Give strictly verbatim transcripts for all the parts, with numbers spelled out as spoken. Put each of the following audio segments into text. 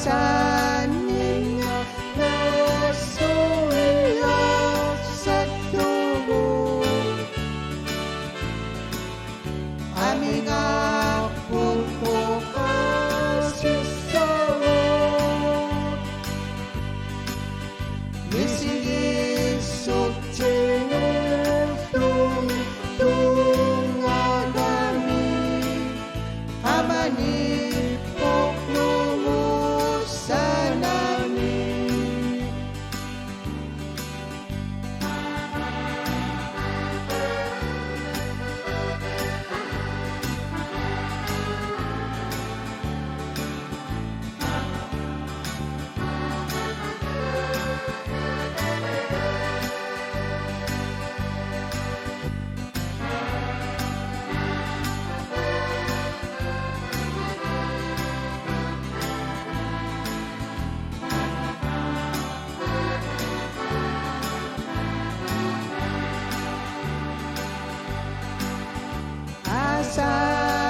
Sanninga nassuiarsattugu. Amingarput oqaasissaagut. Misigissutsinulluunniit tungaangamik. Qamani pornungusanani.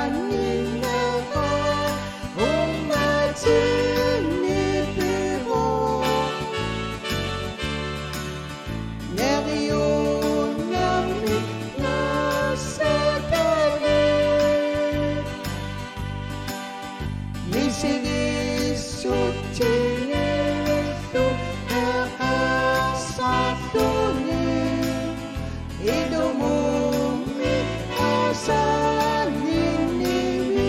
Asanninneqa ummatsinni pivoq. Neriunnermi nassatani. Misigissutsinillu eqassarluni. Ilumummi asanninnivi.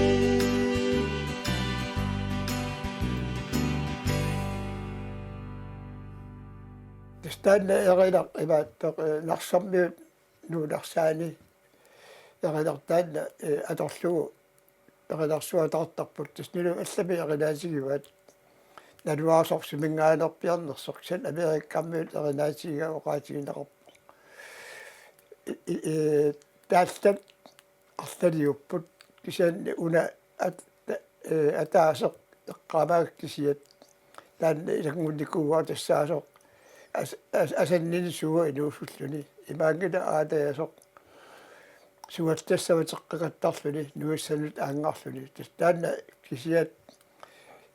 Tassa taanna Erinaq imaattoq, eh, Narsarmiut nuunarsaani Erinaq taanna, eh, atorlugu erinarsuataartarput. Tassa nunat allamik erinaatigivaat. Naluara sorsuminngaanneerpiarnersoq, kisianni Amerikamiut erinaatigigaat oqaatigineqarpoq. I, i, eh, taallat arlaliupput, kisianni una at-, ta-, eh, ataaseq eqqaamagakku kisiat taanna ilanngunnikuuara tassaasoq as-, as-, asanninneq suua inuusulluni. Imaanngilaq aatajasoq suallassavateqqikattarluni nuissanut aanngarluni. Tassa taanna kisiat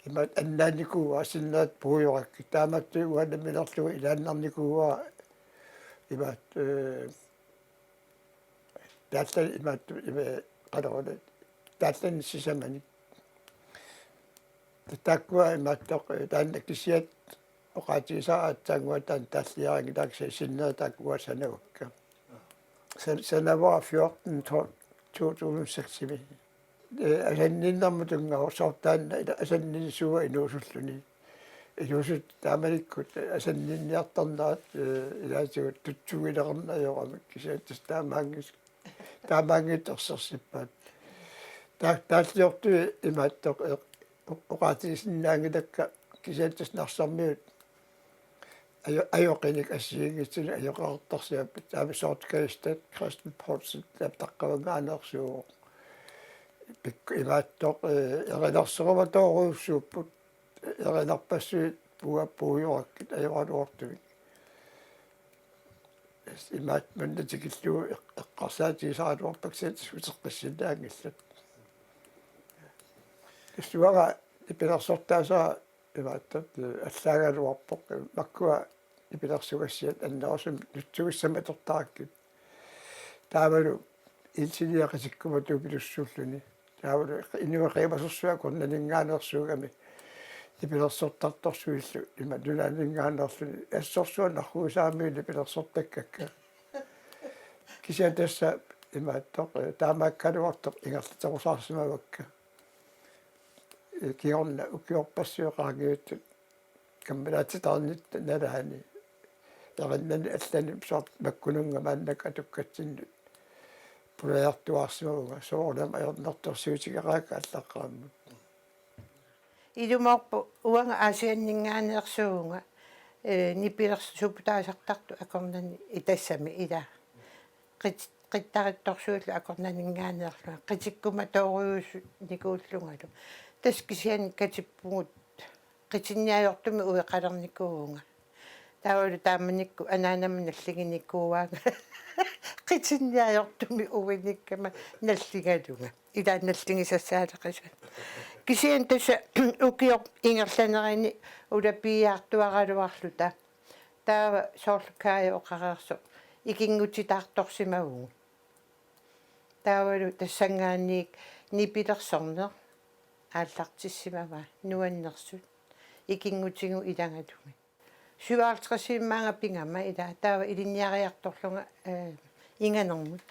imaattoq annaannikuuara, sinnerat puigorakkit. Taamaattumik uanga nammineerlunga ilaannarnikuuara imaattoq, eh, taallat imaattoq, ima, qanoruna, taallat sisamanik. Taakkua imaattoq, eh, taanna kisiat oqaatigisara aatsaannguaq taanna taalliaraanni taakku sinnerat taakkua sanavakka. San-, sanavara fjorten tolv to tusind seks-imi. Eh, asanninnermut tunngavoq soorlu taanna ila asanninneq suua inuusulluni. Inuusuttut taamanikkut asanninniartarnerat, eh, ilaatigut tutsugileqarneq ajoramik, kisianni tassa taamaanngis-, taamaanngitsoq ersersippaat. Ta-, taalliortut imaattoq, eh, o-, oqaatigisinnaanngilakka, kisianni tassa Narsarmiut ajo-, ajoqinik assigiinngitsunik ajoqertarsimapput, taava soorlu Græsted, Kristian Poulsen, taava taqqavanngaanneersuuvoq. Pikku imaattoq, eh, erinarsorumatorujussuupput, erinarpassuit puua puigorakkit ajoraluartumik. Imaattoq manna tikillugu eq-, eqqarsaatigisaraluarpakka, kisianni uteqqissinnaanngillat. Tassuara nipilersortaasara imaattoq, eh, allaagaluarpoq, eh, makkua nipilersugassiat annerusumik nutsugissamik atortarakkit. Taavalu ilsiliaqisikkuma tupilussuulluni. Taavalu inuit qiimasorsuit akornanninngaanneersuugami nipilersortartorsuillu ima nunaanninngaanneerluni. Assorsuaq narrugisaramigit nipilersortakkakka. Kisianni tassa imaattoq, eh, taamaakkaluartoq ingerlaterusaarsimavakka. Eh, kingorna ukiorpassuit qaangiuttut kammalaatsitaarnitta nalaani. Erinani allani soorlu makkununnga maannakkut atukkatsinnut pulajartuaarsimavunga, soorunami ajornartorsiutigeraakka allaqqaammut. Ilumoorpoq uanga Aasianninngaanneersuuvunga, eh, nipilersuup taasartartoq akornanni i tassami ila. Qit-, qittarittorsuillu akornanninngaanneerlunga. Qitikkumatoorujussuunikuullungalu. Tassa kisianni katippugut qitinniajortumik ueqalernikuuvunga. Taavalu taamanikkut anaanama nalliginikuuaanga. Qitinniajortumik uinikkama nalligalunga. Ila nalligisassaaleqisut. Kisianni tassa ukioq ingerlanerani ulapiiaartuaraluarluta. Taava soorlu Kaj oqareersoq ikinngutitaartorsimavugut. Taavalu tassanngaanniit nipilersorneq aallartissimavaa nuannersut ikinngutigut ilagalugit. Syvoghalvtredsimi maanga pigama ilaa, taava ilinniariartorlunga, eh, inganermut.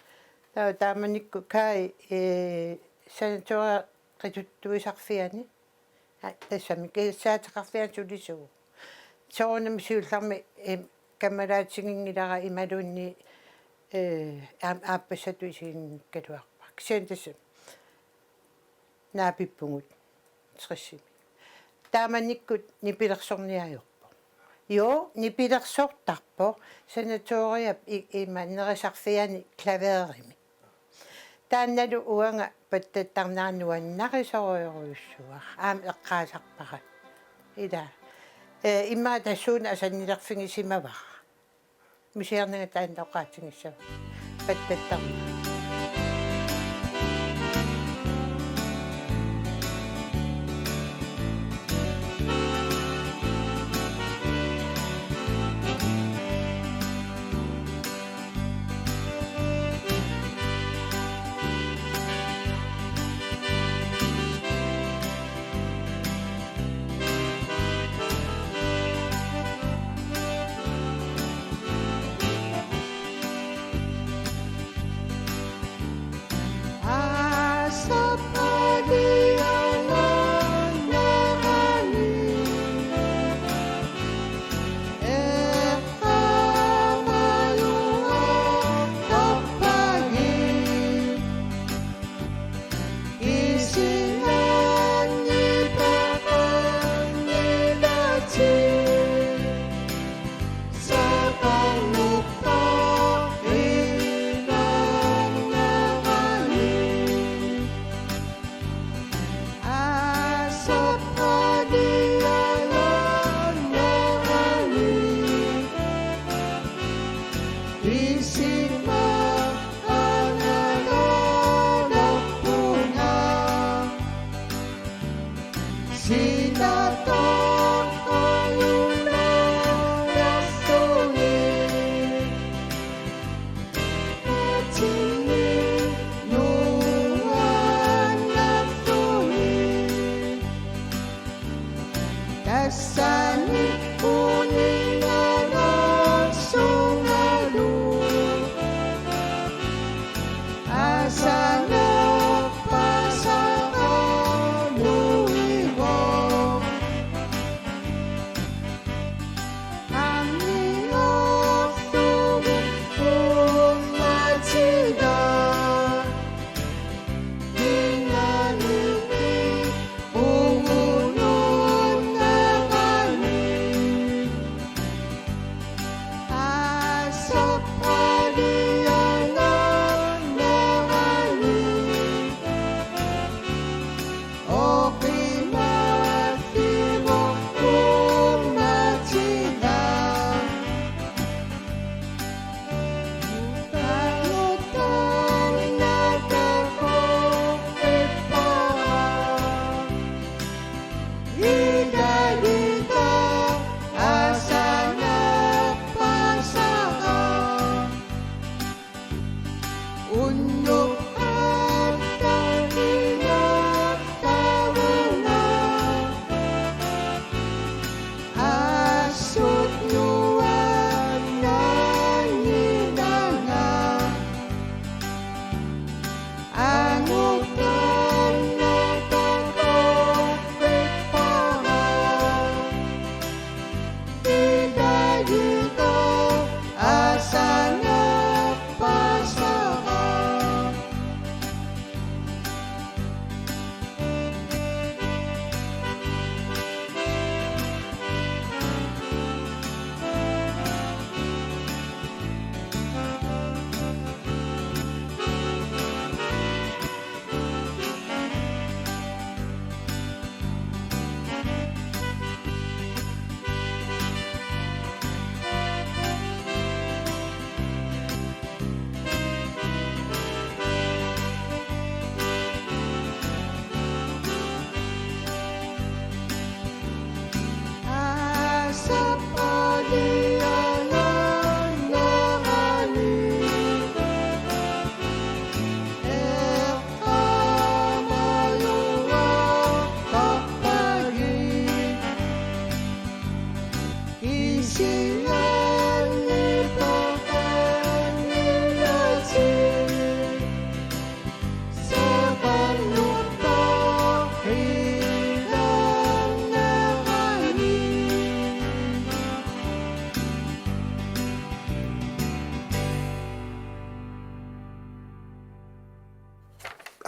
Taava taamanikkut Kaj, eh, sanatoriet qituttuisarfiani. Aa, tassami kiissaateqarfiani sulisugu. Soorunami siullermik, eh, kammalaatiginngilara imaluunniit, eh, aam-, aappassatut isiginngikkaluarpara. Kisianni tassa naapippugut tressimi. Taamanikkut nipilersorneq ajorpoq. Joo, nipilersortarpoq sanatoriap i-, ima nerisarfiani klaverimi. Taannalu uanga pattattarnera nuannarisorujorujussuara. Aamma eqqaasarpara. Ilaa. Eh, immaqa tassuuna asannilerfigisimavara. Misiarnanga taanna oqaatigissavara. Pattattarnera. Tassani uninngalersungalu asannerpasaqqanuivoq. Anniorlugu uummatila inanimi uungunnerani.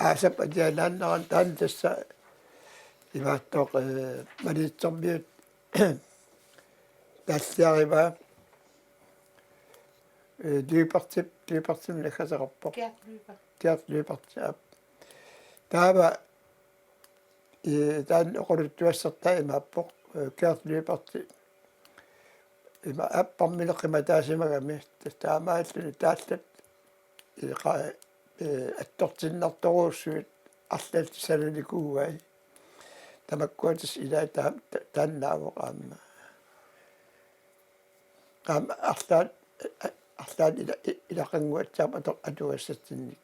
Aasap atialaannarani taanna tassa imaattoq, eh, Maniitsormiut taalliarivaa, eh, Lybertip, Lybertip naggateqarpoq. Gert Lyberth. Gert Lyberth, aap. Taava, eh, taanna oqaluttuassartaa imaappoq, eh, Gert Lyberth ima apparmileqqimataasimagami, tassa taamaalluni taallat iqa-, eh, attortinnartorujussuit arlallit sananikuuai. Tamakkua tassa ilaat taam-, ta-, taannaavoq aamma. Aamma arlaat, eh, arlaat ila-, i-, ilaqannguatsiarpoq ator-, atugassatsinnik.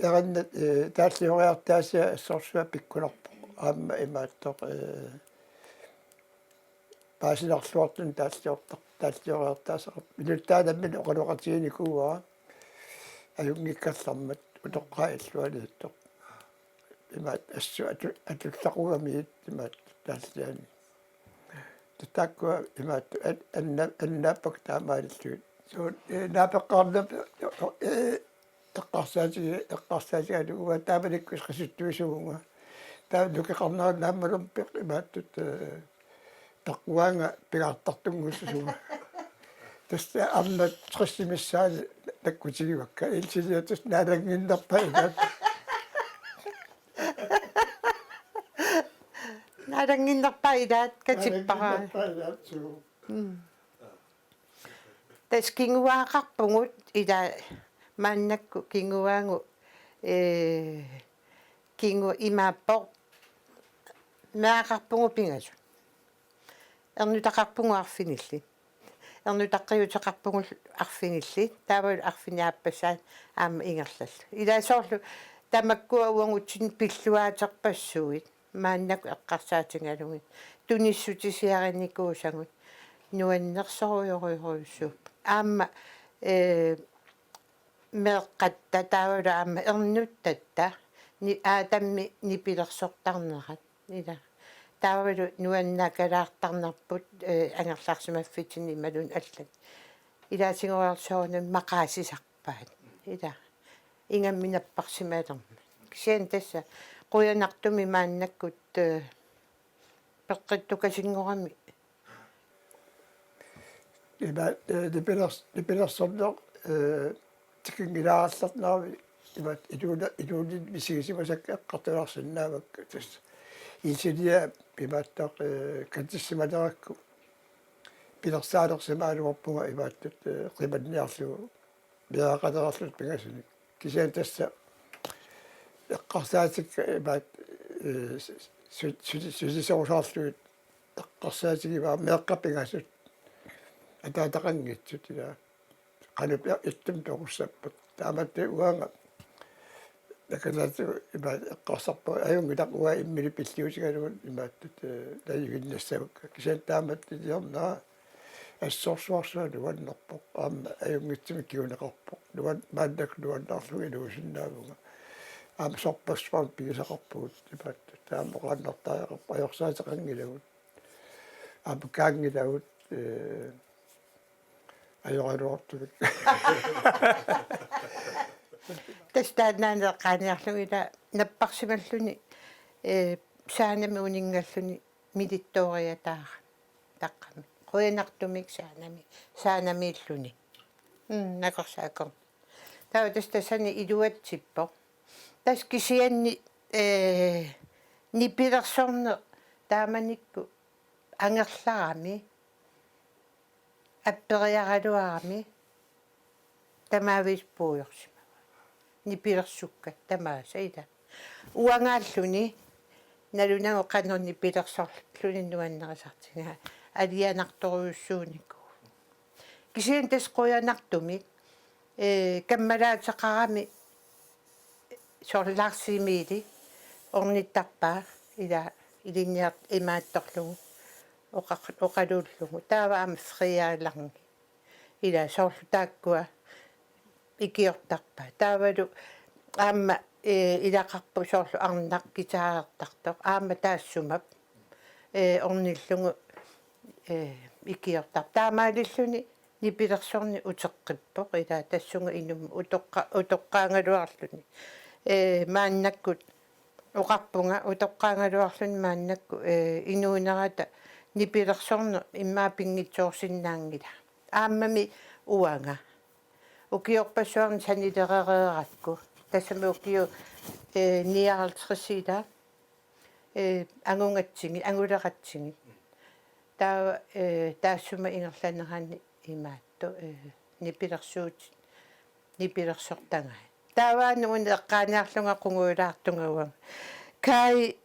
Erannat, eh, taallioriartaasiat assorsuaq pikkunarpoq. Aamma imaattoq, eh, paasinarluartuni taalliortar-, taallioriartaasaqarpoq. Inuttaaq nammineq oqaloqatiginikuuara. Ajunngikkallarmat utoqqaat illuanniittoq. Imaat assut atu-, atullaqugamiit imaat taalliani. Taakkua imaat an-, anna-, annaappakka taamaalillugit. Suut, eh, naapeqqaarnap, eh, eqqarsaatigi-, eqqarsaatigalugu uanga taamanikkut qisuttuisuvunga. Taava nukeqarnera naammalumpeq imaattut, eh, taqqugaanga pigaartartunngussusunga. Tassa aamma tressip missaani nakkutigivakka. Ilisiiatus naalannginnerpaat ilaat. Naalannginnerpaat ilaat katippara. Naalannginnerpaat ilaat suu. Mm. Tassa kinguaaqarpugut ila maannakkut kinguaagut, eh, kingu-, imaappoq meeraqarpugut pingasut. Ernutaqarpugut arfinillit. Ernutaqqiuteqarpugut arfinillit. Taavalu arfineq-aappassaat aamma ingerlallugu. Ilaa soorlu tamakkua uagutsinnut pilluaaterpassuit. Maannakkut eqqarsaatigalugit. Tunissutisiarinikuusagut. Nuannersorujorujussuupput. Aamma, eh, meeqqatta taavalu aamma ernuttatta ni-, aatammik nipilersortarnerat. Ila. Taavalu nuannaakalaartarnerput, eh, angerlarsimaffitsinni imaluunniit allat. Ilaatigooreersoorunami maqaasisarpaat. Ila. Ingammik napparsimalermat. Kisianni tassa qujanartumik maannakkut, eh, peqqittukasinngorami. Ima, eh, nipiler-, nipilersorneq, eh, tikinngilaarallarnerami ima iluuna-, iluunini misigisimasakka eqqartularsinnaavakka tassa. Ilisiliaq imaattoq, eh, katissimanerakku pilersaalersimagaluarpunga imaattut, eh, qimanniarlugu meeraqalerlutik pingasunik. Kisianni tassa eqqarsaatikka imaat, eh, su-, su-, sulisorusaarlugit eqqarsaatigivaa meeqqat pingasut ataataqanngitsut ilaa. Qanoq pi-, ittumik perussappat. Taamatut uanga nakalaatigut imaat eqqarsarpunga ajunngilaq uanga imminut pilliutigalugu imaattut, eh, najuinnassavakka. Kisianni taamatut iliornera assorsuarsuaq nuannerpoq. Aamma ajunngitsumik kinguneqarpoq. Nuan-, maannakkut nuannaarlunga inuusinnaavunga. Aamma sorpassuarnik pigisaqarpugut imaattut. Taama oqaannartariaqarpoq ajorsaateqanngilagut. Aamma kaanngilagut, eh, ajoraluartumik. Tassa taannaana eqqaaniarlugu ila napparsimalluni, eh, saanami uninngalluni milittooriataara taqqami. Qujanartumik saanami, saanamiilluni. Mm, nakorsaakor. Taava tassa tassani iluatsippoq. Tassa kisianni, eh, nipilersorneq taamanikkut angerlarami, apperiaraluarami, tamaviisa puigorsimavaa. Nipilersukkat tamaasa ila. Uangaalluni, nalunagu qanoq nipilersorluni nuannerisartigaa, alianartorujussuunikuuvoq. Kisianni tassa qujanartumik, eh, kammalaateqarami soorlu Lars Emili ornittarpaa ila ilinniart-, imaattorlugu. oqa-, oqaluullugu. Taava aamma Fria Lange. Ila soorlu taakkua ikiortarpaat. Taavalu aamma, eh, ilaqarpoq soorlu arnaq guitarertartoq. Aamma taassuma, eh, ornillugu, eh, ikiortarpoq. Taamaalilluni nipilersorneq uteqqippoq. Ila tassunga inummut utoqqa-, utoqqaagaluarluni. Eh, maannakkut oqarpunga utoqqaagaluarluni maannakkut, eh, inuunerata nipilersorneq immaqa pinngitsoorsinnaanngilaq. Aammami uanga. Ukiorpassuarni sanilereereerakku. Tassami ukiut, eh, nioghalvtreds ila, eh, angugatsigit, anguleratsigit. Taava, eh, taassuma ingerlanerani imaattoq, eh, nipilersuut-, nipilersortagaat. Taava una eqqaaniarlunga qungujulaartunga uanga. Kai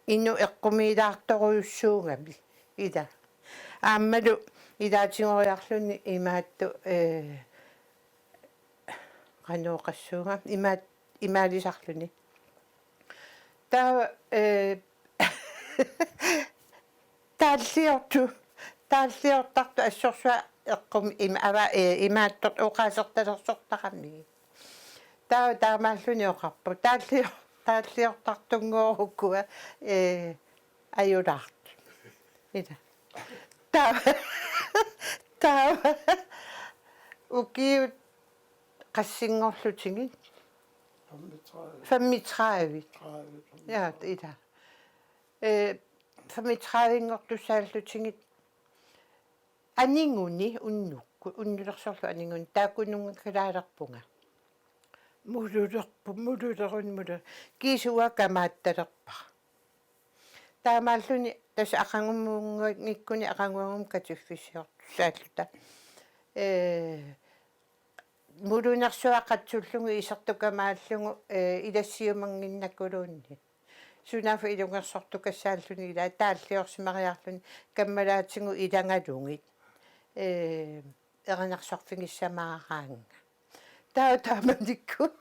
inuk eqqumiilaartorujussuugami ila. Aammalu ilaatigoriarluni imaattoq, eh, qanoq oqassuunga, imaat-, imaalisarluni. Taava, eh, taalliortu-, taalliortartoq assorsuaq eqqum-, im-, ava-, eh, imaattoq oqaasertalersortaramigit. Taava taamaalluni oqarpoq. Taallio-, taalliortartunngooq ukua, eh, ajulaartut. Ila. Taava, taava ukiut qassinngorlutigit? Femogtredive. Femogtredive. Tredive. Ja, ila. Eh, femogtredive-nngortussaallutigit aniguni unnukkut, unnulersorlu aniguni, taakkununnga kalaalerpunga. Mululerpu-, mululerun mulu-, kiisa uanga kamaattalerpara. Taamaalluni tassa aqagumunngikkuni aqaguagumut katiffissiortussaalluta. Eh, mulunersuaq qatsullugu isertukamaallugu, eh, ilassiumannginnakuluunniit. Sunaaffa ilungersortukassaalluni ila taalliorsimariarluni kammalaatigut ilagalugit, eh, erinarsorfigissamaaraannga. Taava taamanikkut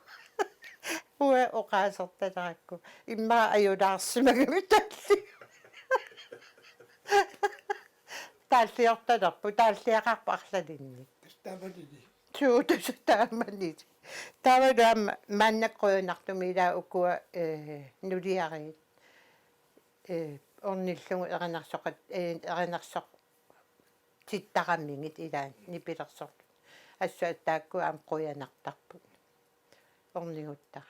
uanga oqaasertalerakku immaqa ajulaarsimagami taalli-, taalliortalerput, taalliaqarpoq arlalinnik. Tassa taamanili. Suu, tassa taamanili. Taavalu aamma maannakkut qujanartumik ila ukua, eh, nuliariit, eh, ornillugu erinarsoqat-, eh, erinarsoq- tittaramigit ila nipilersorlutik. Assut taakku aamma qujanartarput. Orniguttara.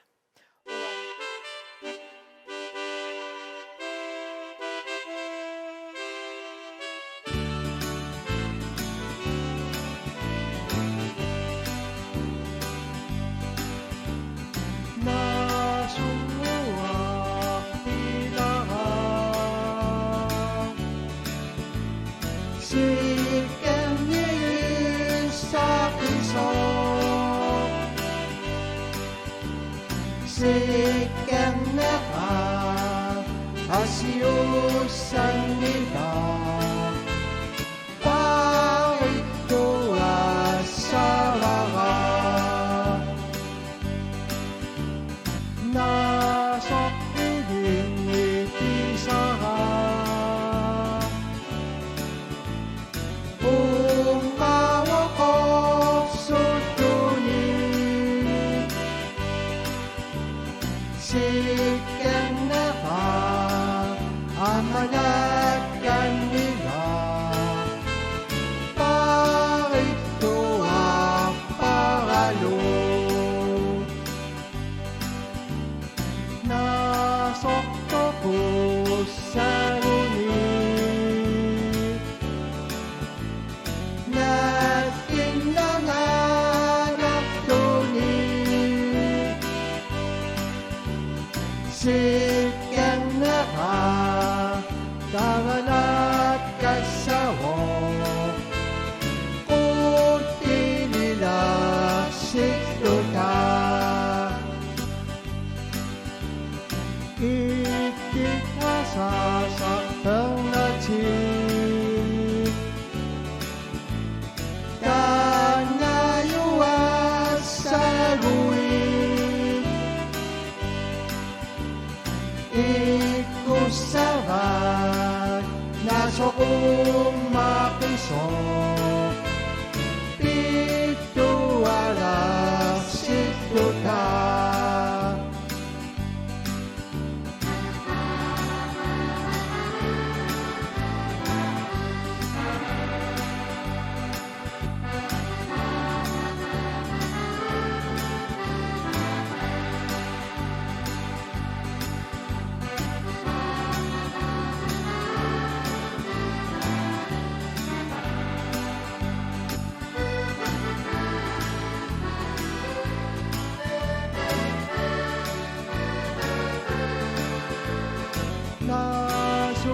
Soqummaqisoq pittualaarsilluta.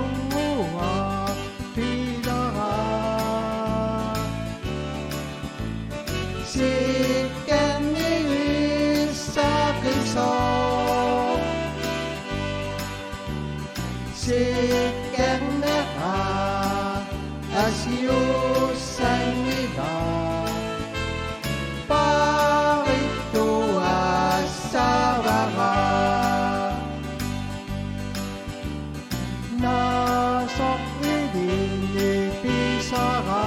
Nasunguaq pilara. Sikkernissaqqisoq. Sikkernera asiussanngilaq. Parittuassavara. Naasoq ilipisara.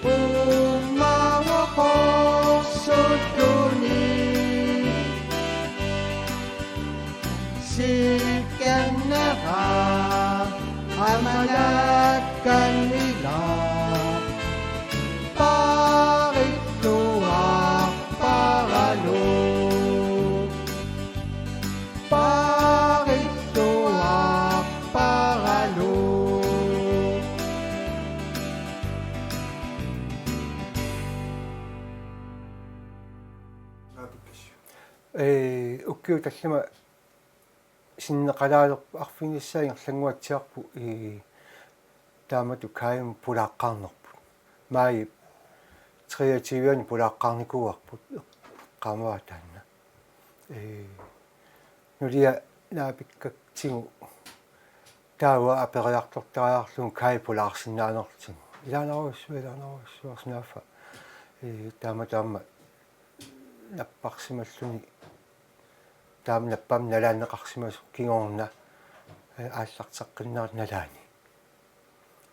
Uummaavoq qorsulluni. Sikkernera amanakkanngilaq. Parittuarparalu. Parittuarparalu. Ee, ukiut tallimat sinneqalaalerput, arfinissaa ingerlannguatsiarput, ee, taamatut Kajimut pulaaqqaarnerput. Maajip treogtyve-ani pulaaqqaarnikuuarput, eqqaamavara taanna. Ee, nulia naapikkatsigu taava aperiartortariaqarlugu Kaj pulaarsinnaanerlugu. Ilaanarujussuaq, ilaanarujussuaq, sunaaffa. Ee, taama, taama napparsimalluni, taama nappaamik nalaanneqarsimasoq kingorna, ee, aallarteqqinnerata nalaani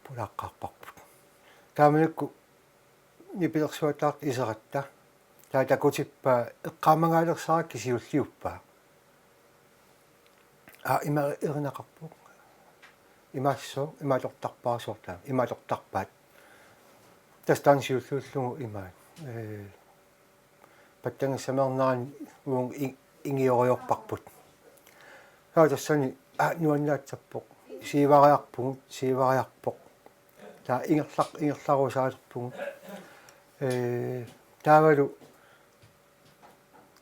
pulaaqqaarparput. Taamanikkut nipilersuataartut iseratta. Taava takutippaa eqqaamangaalersarakku siulliuppaa. Aa, ima erinaqarpoq. Imaassoq, ima atortarpara soorlu taama, ima atortarpaat. Tassa taanna siulliullugu imaat. Ee, pattangissameernerani uunga i-, ingioriorparput. Taava tassani, aa, nuannaatsappoq. Siivariarpugut, siivariarpoq. Taava ingerlaq-, ingerlarusaalerpugut. Ee, taavalu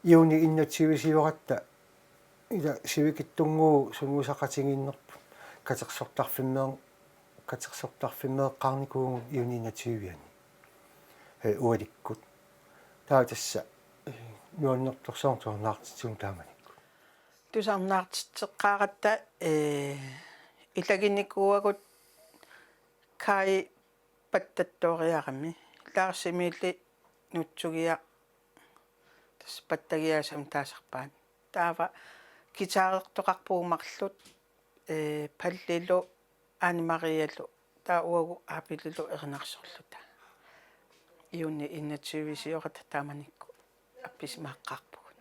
juuni enogtyve siuaqqaarta ila sivikitsunnguuvoq sungiusaqatigiinnerput katersortarfimmeer-, katersortarfimmeeqqaarnikuuvugut juuni enogtyve-ani. Ee, ualikkut. Taava tassa, ee, nuannertorsuarnik tusarnaartitsivugut taamanikkut. Tusarnaartitseqqaaratta, ee, ilaginikuuagut Kaj pattattooriarami, Lars Emil Nutsugiaq tassa pattagiaasami taasarpaat. Taava guitarertoqarpugut marluk, ee, Pallilu, Anne Marialu, taava uagut Abelilu erinarsorluta. Juuni enogtyve siuaqqaarta taamanikkut appisimaaqqaarpugut.